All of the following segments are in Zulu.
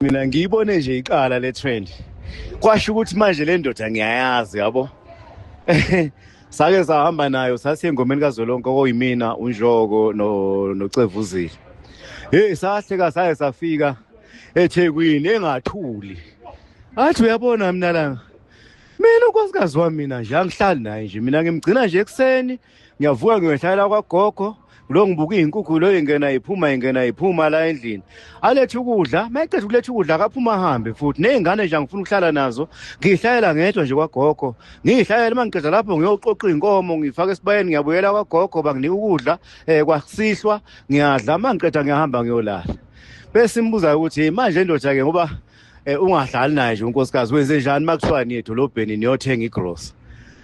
Mina ngiyibone nje iqala le trend, kwasho ukuthi manje le ndoda ngiyayazi, yabo. Sake sahamba nayo, sasiye engomeni kazwelonke, okuyimina, uNjoko noCevuzile. Hey, sahleka saye safika eThekwini engathuli. Athi uyabona mina la, mina unkosikazi wami mina nje angihlali naye nje, mina ngimgcina nje ekuseni, ngiyavuka ngiyohlala kwagogo, lo ngibuka iy'nkukhu lo ingena iphuma ingena iphuma la endlini, alethe ukudla, mayeqeda ukuletha ukudla akaphuma ahambe futhi. Ney'ngane nje angifuni ukuhlala nazo, ngiyihlalela ngedwa nje kwagogo, ngiyihlalela uma ngiqeda lapho ngiyoqoqa iy'nkomo ngiyifake esibayeni, ngiyabuyela kwagogo banginika ukudla kwasihlwa ngiyadla, uma ngiqeda ngiyahamba ngiyolala. Bese imbuza ukuthi manje ndoda-ke ngoba ungahlali naye nje unkosikazi, wenze njani uma kuthiwa niye edolobheni niyothenga igrosa?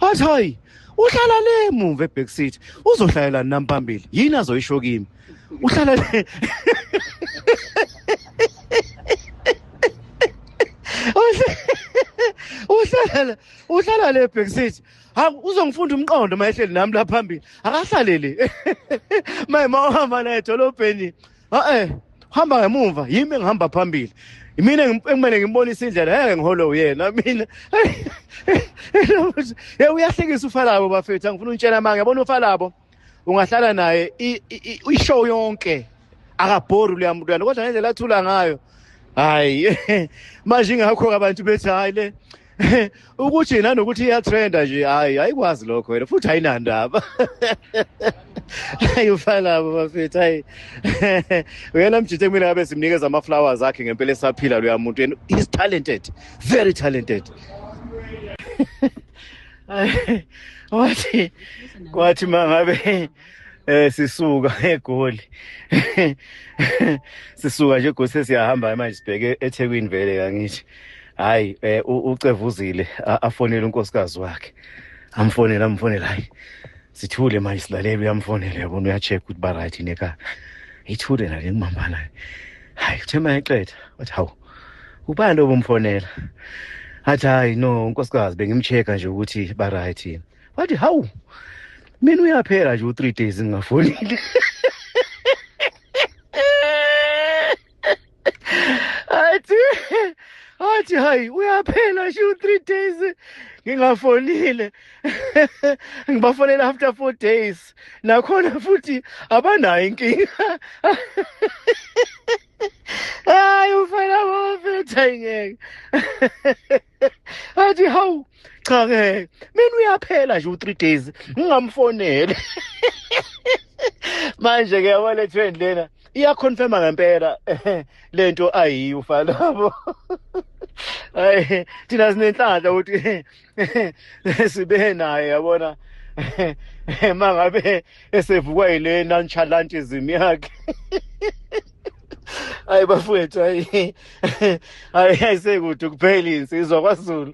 Athi hayi, uhlala le mumva eback seat, uzohlalela nami phambili, yini azoyisho kimi? Uhlala le uhlala le back seat, ha uzongifunda umqondo mayehleli nami la phambili, akahlaleli maye mawuhamba naye edolobheni, hamba ngemumva, yimi engihamba phambili, mina ekumele ngimbonise indlela, ngeke ngihole uyena mina. Uyahlekisa uFalabo bafethu, angifuna untshela manga, yabona uFalabo ungahlala naye ishow yonke akabhori loya muntu kodwa ngendlela athula ngayo, hayi manje ingakho abantu bethi hayi le ukuthi nanokuthi iyatrenda nje, hayi ayikwazi lokho wena futhi ayinandaba. Hayi uFalabo bafethu, hayi uyena mjithe kumele ngabe simnikeza ama flowers akhe ngempela esaphila loya muntu, yena he's talented, very talented. Wathi kwathi mangabe sisuka eGoli, sisuka nje eGoli sesiyahamba manje sibheke eThekwini vele kangithi hayi uCevuzile afonele unkosikazi wakhe, amfonele hayi sithule manje silalele, uyamfonela yabona, uyacheck ukuthi ba right nekhaya, ithule nale ngimambana, hayi uthe mayeqeda wathi hawu ubani lo bomfonela? Athi hayi no unkosikazi bengimchecka nje ukuthi ba right yini. Wathi hawu mina uyaphela nje u3 days ngingafonile. Athi hayi uyaphela nje u3 days ngingafonile, ngibafonela after 4 days nakhona futhi abanayo inkinga. Hayi ufana bafethu ayingeke. Athi hawu cha ke mina uyaphela nje u3 days ngingamfonele. Manje ke yabo le trend lena iyaconfirma ngempela lento ayiyo uFalabo. Hayi thina sinenhlanhla ukuthi sibe naye yabona, mangabe esevukwa yile nonchalantism yakhe. Hayi bafowethu, hayi hayi ayisekude kuphela insizwa kwaZulu.